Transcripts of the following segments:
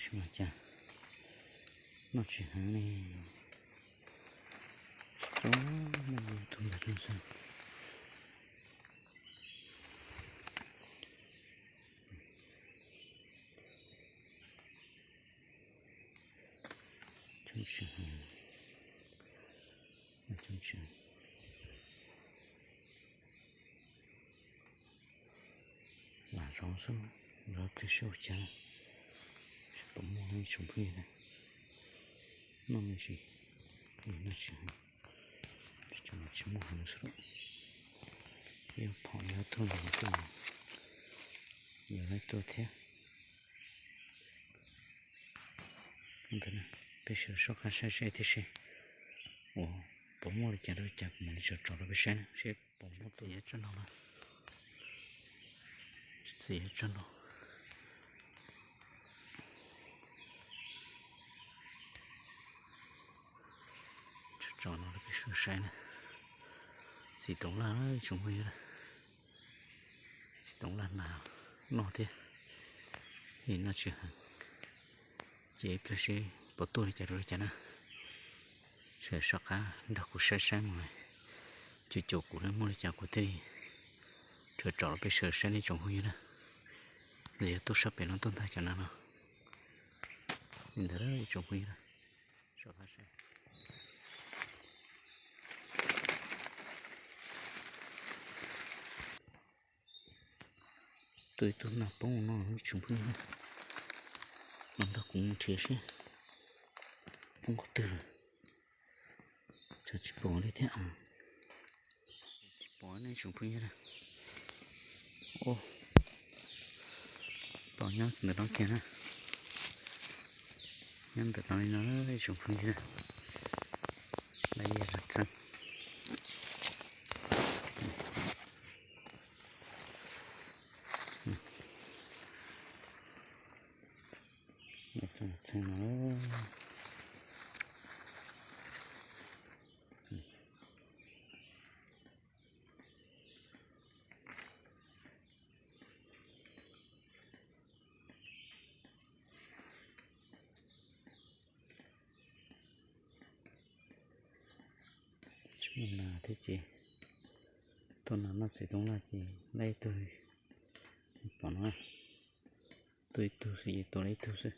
Cas noj tsis heev li. Tsis tau, noj tus ntawd xwb. Coob tsis heev, coob tsis heev. Lam zov xwb, zov pliag seb ua cas, seb puas muaj ib tsoom phooj ywg na. Noj me ntsis, noj tsis heev, tsis muaj heev xwb. Yog phom yog tuaj los tuaj, yog lawv tuaj thiab. Ntawd peb sawv soj qab saib seb thiab seb uas puas muaj li cas rau li cas, kuv mam li tso tso rau peb saib na, seb puas muaj txiv tsob no, txiv tsob no. Tso tso no rau peb sawv saib na. Txiv toov laj na ib tsoom phooj ywg, txiv toov laj nas noj thiab, noj tsis heev. Ces ib pliag seb puas tuaj li cas rau li cas na. Sawv soj qab nrog kuv saib saib mus, cuam cuam kuv muaj li cas kuv thiaj li tso tso rau peb sawv saib ne tsoom phooj ywg na. Yog tuaj sab pem no tuaj ntag cov nas no. Li ntawd ib tsoom phooj ywg, soj qab saib. Tuaj ib tug nas poob no ib tsoom phooj ywg, los nrog kuv mus nrhiav seb poob qhov twg lawm. Tsis pom li thiab. Tsis pom ne ib tsoom phooj ywg na. Pom nyob ntawm no kiag na. Nyob ntawm no li no ib tsoom phooj ywg na. Lawv yog los txeeb. Txeeb no. Tsis muaj nas thiab ces tuaj nas noj txiv toov laj ces lawv ib tug, pom no, tuaj ib tug xwb ces tua lawv ib tug xwb.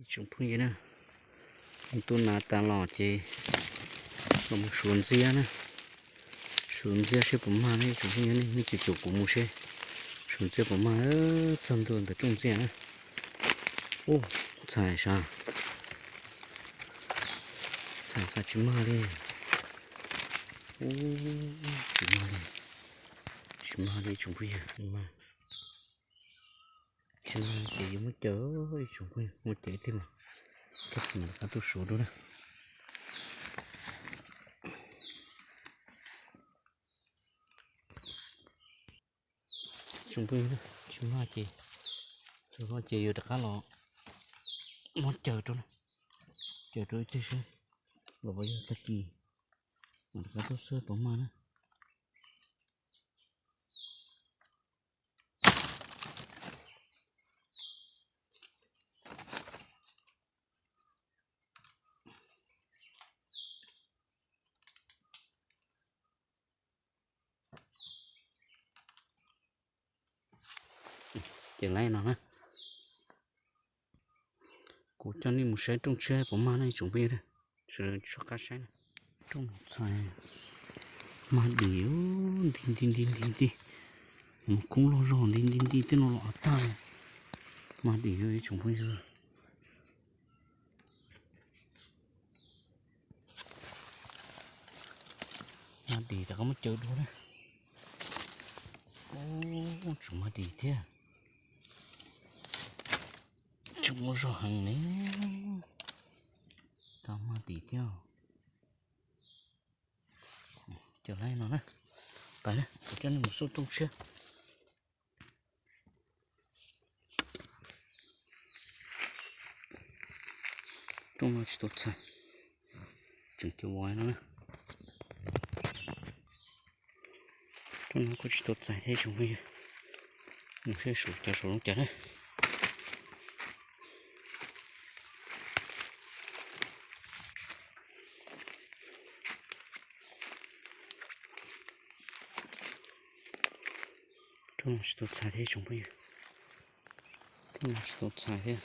Ib tsoom phooj ywg na, tus nas tas los ces los mus suav ntxiab na, suav ntxiab seb puas mag ne ib tsoom phooj ywg ne, nej cuam cuam kuv mus seb suav ntxiab puas mag. Txog ntua ntawm rooj ntxiab na. Ub, txhais sav, txhais tsis mag li. Ub, tsis mag li, tsis mag li ib tsoom phooj ywg, tsis mag. Tsis mag ces yuav muab caws ib tsoom phooj ywg, muab caws ib teg mas, tab sis mas rov qab tuaj suav dua na. Tsoom phooj ywg, tsis mag ces, tsis mag ces yuav rov qab los muab caws rau na, caws rau ib teg seb los puas yog tag kis mam rov qab tuaj xwb puas mag na. Ces lawv no na, kuv coj nej mus saib rooj tshiab puas mag na ib tsoom phooj ywg, sawv daws soj qab saib na. Rooj txhais mag dim nti nti nti nti nti, mus koob loj zog nti nti nti tej no los av tag. Mag dim ib tsoom phooj ywg. Mag dim rov qab muab caws dua na. Ub, tseem mag dim thiab. Tseem muaj zog heev ne. Tau mag dim thiab. Cov laib no na. Pais na, kuv coj nej mus xauj rooj tshiab. Rooj no tsis tau txhais, tseem cov vov no na. Rooj no kuj tsis tau txais thiab tsoom phooj ywg. Mus saib saum cov saum lub cas na. Rooj no tsis tau txais thiab tsoom phooj ywg. Rooj no tsis tau txais thiab.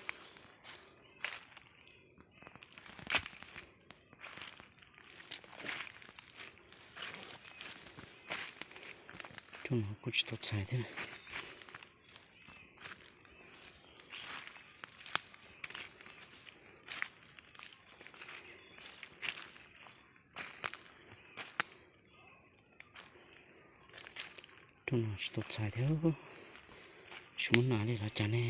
Rooj no kuj tsis tau txais thiab. Rooj no tsis tau txais thiab. Tsis muaj nas li los cas ne.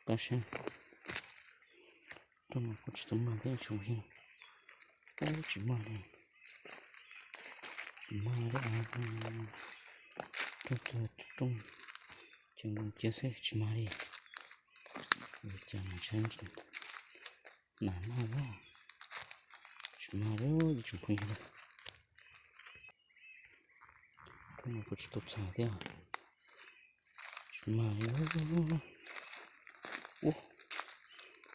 Qab sab, rooj no kuj tsis tau mag thiab tsoom phooj ywg. Ub, tsis mag li. Tsis mag li. Rooj, rooj, ces nkoos cia xwb tsis mag li. Ua cas mas saib nas mag, tsis mag li tsoom phooj ywg. Rooj no kuj tsis tau txais thiab. Tsis mag li. Ub,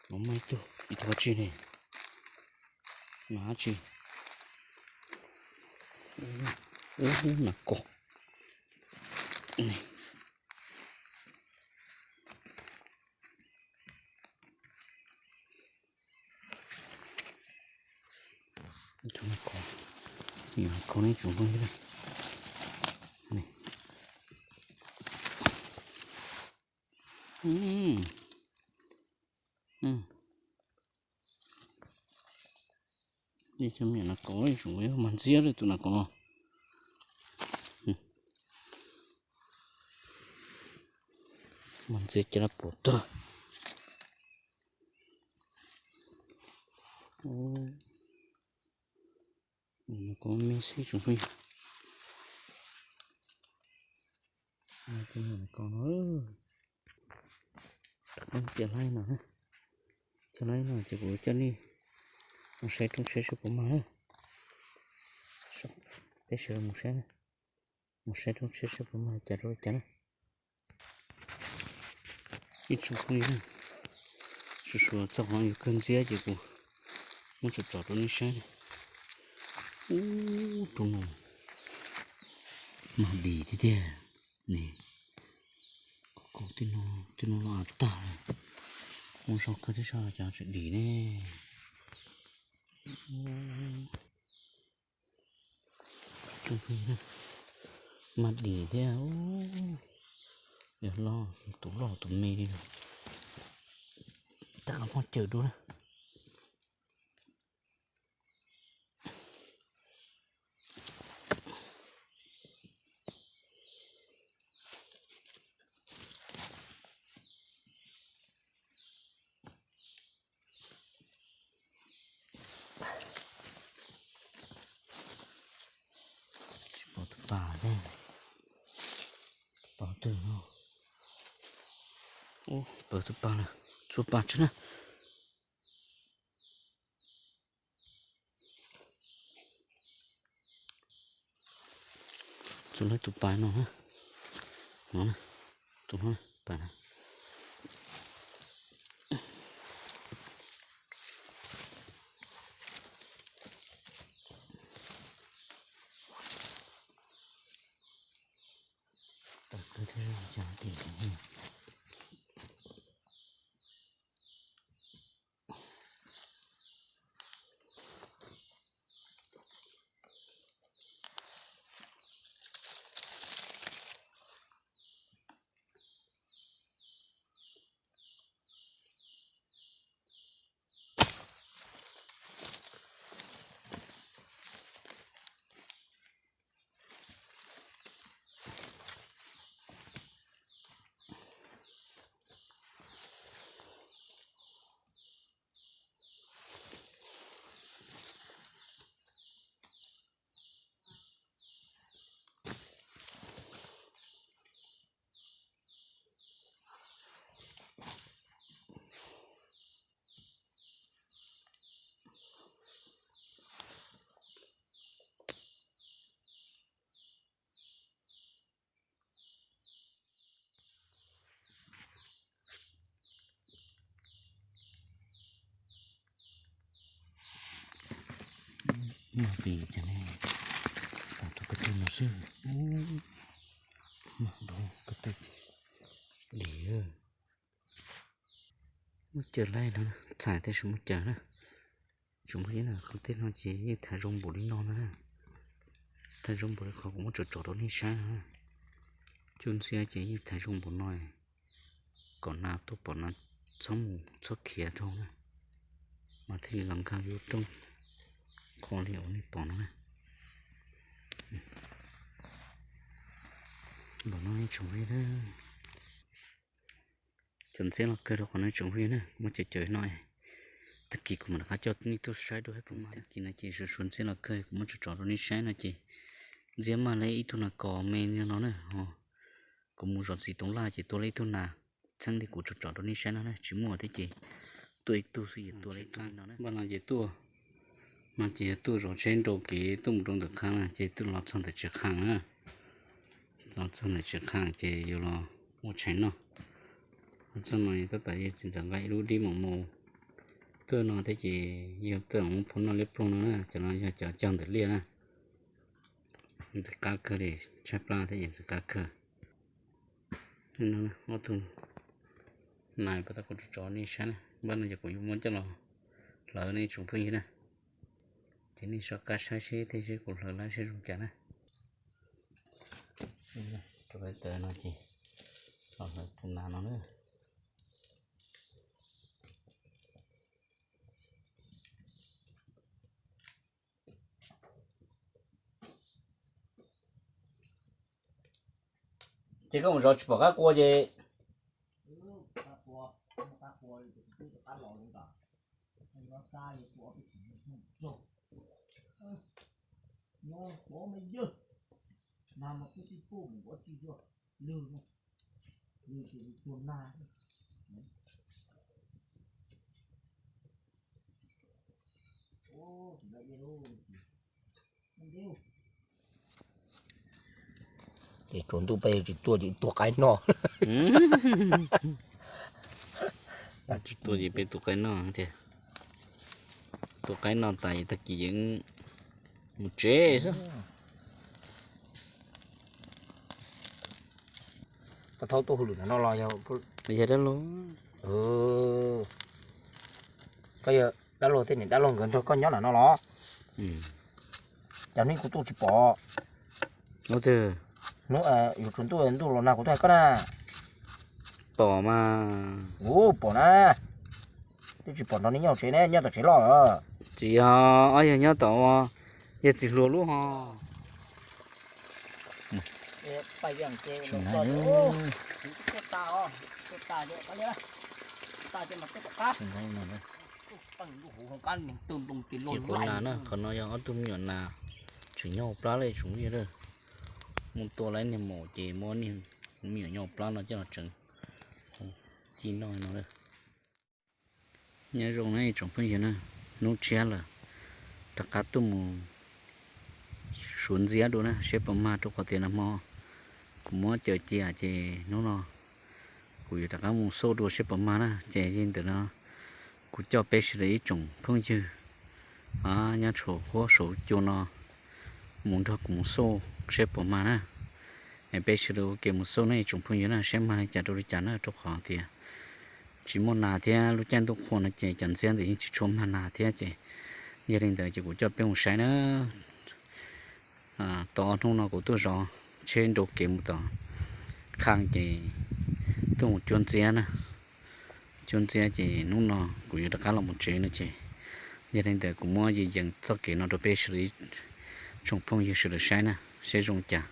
no mag ib tug, ib tug dab tsi ne? Mas dab tsi? Ub, nas kos. Tus nas kos, nas kos ne tsoom phooj ywg. Nej cov me nas kos, tsoom phooj ywg, mag ntxiab li tus nas kos no. Mag ntxiab ces lawv pom tag. Nas kos me xwb tsoom phooj ywg. Nas kos no, coj laib no, coj laib no ces kuv coj nej mus saib roob saib seb puas mag na. Peb sawv daws mus saib, mus saib roob saib seb puas mag cas rau cas na. Ib tsoom phooj ywg, suav suav txog qhov yuav kawg ntxiab ces kuv muab tsom tsom rau nej saib. Ub, roob no mag dim tiag tiag ne. Kaus tej no los tag lawm. Muaj zog kawg thiab, sab cas tseem dim ne. Mag dim thiab. Yog loj, tus loj tus me li. Tab qab muab cawm dua na. Tsis pom tus pas thiab. Pom twg no? Ub, pom tus pas lawm, txhua pas tsev na. Txhua leej tus pas no na. No, tus no pas na. Muaj pis cas ne, tus ko tw no xwb. Muaj tus ko tw dim. Muaj cawv laij no, txhais tab sis muaj cawv na. Tsoom phooj ywg na, qhov tej no ces yeej thaiv zoo npaum li no ntag na. Thaiv zoo npaum li qhov kuv muab tsom tsom rau nej saib no na. Cua ntxiab ces yeej thaiv zoo npaum no, kom nas tuaj pom nas txhob mus txhob khiav dhau na, mas thiaj li los nkag yus rooj qhov li uas nej pom no na. Npaum no nej tsoom phooj ywg na. Cov ntxiab los kawg rau qhov no tsoom phooj ywg na, muab cawv cawv no. Tag kis kuv mam rov qab coj nej tuaj saib dua hab. Tag kis no ces suav suav ntxiab los kawg kuv muab tsom tsom rau nej saib no ces ntxiab mag li ib tug nas kos me li no na. Kuv mus zov txiv toov laj ces tua li ib tug nas txheeb li kuv tsom tsom rau nej saib no na, tsis muaj thiab ces tuaj ib tug xwb ces tua li ib tug no na. Npaj no ces tuaj, no ces yog tuaj zov tsheb nrau kev tuaj mus rau ntawm qhab na ces tuaj los txog ntawm tsev qhaj na. Los txog ntawm tsev qhaj ces yuav los ua tshais noj. Txog no tab tom yog txiv ntxawm nqa ib lub dib mos mus tuaj no thiab ces yog tuaj mus phua noj liab ploog no na, cov no yog cov cog ntawm liaj na. Ntxim qab kawg li, tshaib plab thiab ces ntxim qab kawg. Ob tug nas pas tau kuv tso nej saib na, npaj no ces kuv yuav muab coj los hlawv nej tsoom phooj ywg na. Ces nej soj qab saib seb tej seb kuv hlawv lab seb zoo cas na. Rau peb tawv no ces los hlawv tus nas no na. Ces koj mus zov tsis pom qab qua ces ces tsaus ntuj peb tsis tuaj ces tuaj qaib noj. Tsis tuaj ces peb tuaj qaib noj tiag. Tuaj qaib noj tas tag kis ces mus tsev xwb. Koj thaub tuaj hauj lwm no los yog? Yog dab laug. Koj yog dab laug thiab niam dab laug nkawd nrog koj nyob ntawm no los? Cas hnub kuv tuaj tsis pom? Hnub yuav tsaus ntuj ntuj los nag kuv tuaj hais koj na. Pom mas. Ua pom na. Twb tsis pom nrog nej nyob tsev ne, nyob tom tsev loj. Tsis yog, ob yog nyob tom, yog txiv hluas lub ho. Ces qhov nas na, qhov no yog ob tug me nyuam nas tseem nyob hauv plab li tsoom phooj ywg. Mus tua lawv niag maum ces muab niag me nyuam nyob hauv plab no coj los tseem ci noj no. Nyob zoo na ib tsoom phooj ywg na, hnub tshiab lawm, rov qab tuaj mus suav ntxiab dua na seb puas mag rau qhov tias nag hmo kuv muab cawv cia ces hnub no kuv yuav rov qab mus xauj dua seb puas mag na. Ces yog li ntawd no kuv coj peb sawv daws ib tsoom phooj ywg nyob saum huab saum cua no mus nrog kuv mus xauj seb puas mag na. Es peb sawv daws ua ke mus xauj na ib tsoom phooj ywg na seb mag li cas rau li cas na, rau qhov tias tsis muaj nas thiab lub caij ntuj qhua no ces cov ntxiab ntawd yeej tsis tshua mag nas thiab ces yog li ntawd ces kuv coj peb mus saib na. Tau ob hnub no kuv tuaj zov tsheb nrau kev mus tom qhaj ces tuaj mus cuab ntxiab na. Cuab ntxiab ces hnub no kuv yuav rov qab los mus tsev no ces yog li ntawd kuv muab yees yees txoj kev no rau peb sawv daws ib tsoom phooj ywg sawv daws saib na, saib zoo cas.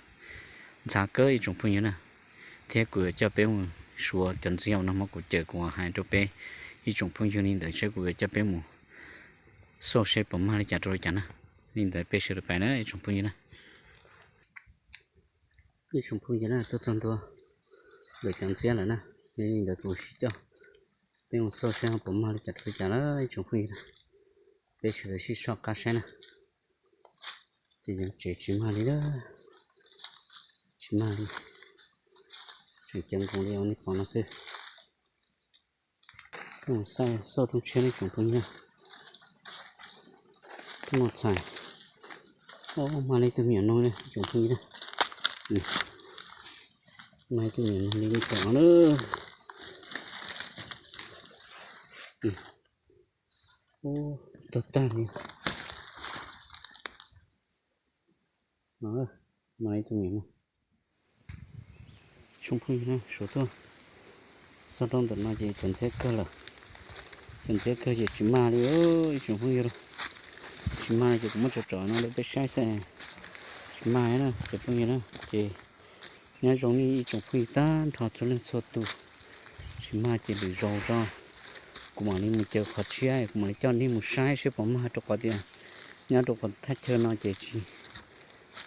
Ntxhab kawg ib tsoom phooj ywg na, thiab kuv yuav coj peb mus suav cov ntxiab uas nag hmo kuv cawm kuv hais rau peb ib tsoom phooj ywg li ntawd seb kuv yuav coj peb mus xauj seb puas mag li cas rau li cas na. Li ntawd peb sawv daws pais na ib tsoom phooj ywg na. Ib tsoom phooj ywg na, tuaj txog ntua ntawm cov ntxiab lawm na, li ntawd kuv sib coj peb mus xauj seb ho puas mag li cas rau li cas na ib tsoom phooj ywg na. Peb sawv daws sib soj qab saib na. Ces yeej tsev tsis mag li, tsis mag li, tseem ceev nkoos li nej pom no xwb. Tuaj mus xauj rooj tshiab nej tsoom phooj ywg, tuaj noj txhais. Mag li tus me nyuam no na, tsoom phooj ywg na. Mag li tus me nyuam no li me tom no na. Ub, tuag tag li. Mag li tus me nyuam no. Tsoom phooj ywg na, suav tuaj txog rau ntawm no ces cov ntxhiab kawg lawm. Cov ntxhiab kawg ces tsis mag li ib tsoom phooj ywg. Tsis mag ces kuv muab tsom tsom no rau peb saib xwb. Tsis mag na tsoom phooj ywg na, ces nyob zoo nej ib tsoom phooj ywg tag nrho txhua leej txhua tus. Tsis mag ces lwm zaus tso kuv mam li mus caw qhov tshiab, kuv mam li coj nej mus saib seb puas mag, rau qhov tias nyob rau qhov thaj chaw no ces tsis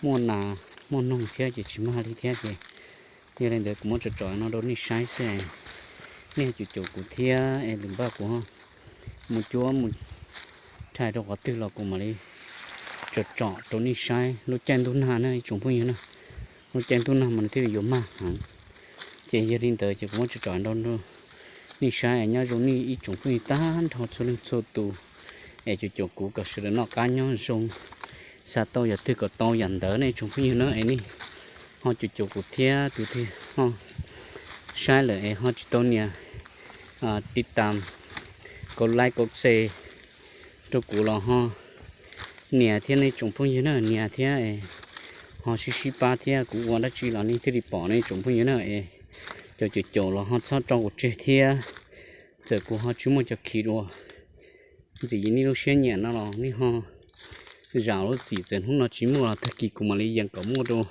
muaj nas muaj noog thiab ces tsis mag li thiab ces. Yog li ntawd kuv muab tsom tsom no rau nej saib xwb, nej caum caum kuv thiab es lwm npaj kuv mus cuab mus rhais rau qhov twg los kuv mam li tsom tsom rau nej saib lub caij ntuj nag na ib tsoom phooj ywg na. Lub caij ntuj nag mas nws thiaj li yuav mag heev. Ces yog li ntawd ces kuv muab tsom tsom rau nej saib, nyob zoo nej ib tsoom phooj ywg tag nrho txhua leej txhua tus, es caum caum kuv kom sawv daws noj qab nyob zoo, xav tau yam twg kom tau yam ntawd nej tsoom phooj ywg na, es nej ho caum caum kuv thiab tus twg ho saib lawm es ho tsis tau nias tiv tas, kaus like kaus share rau kuv los ho nias thiab nej tsoom phooj ywg na, nias thiab ho sib sib pab thiab, kuv ua dab tsi los nej thiaj li pom nej tsoom phooj ywg na. Es cov caum caum los ho txhob tso kuv tseg thiab, txawm kuv ho tsis muaj cov khiv dua ntxim nej lub siab nyiam no los nej ho zam lub txim, txawm hnub no tsis muaj los tag kis kuv mam li yees kom muaj rau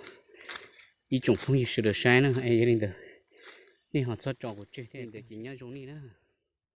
ib tsoom phooj ywg sawv daws saib na. Es yog li ntawd nej ho txhob tso kuv tseg thiab, li ntawd ces nyob zoo nej na.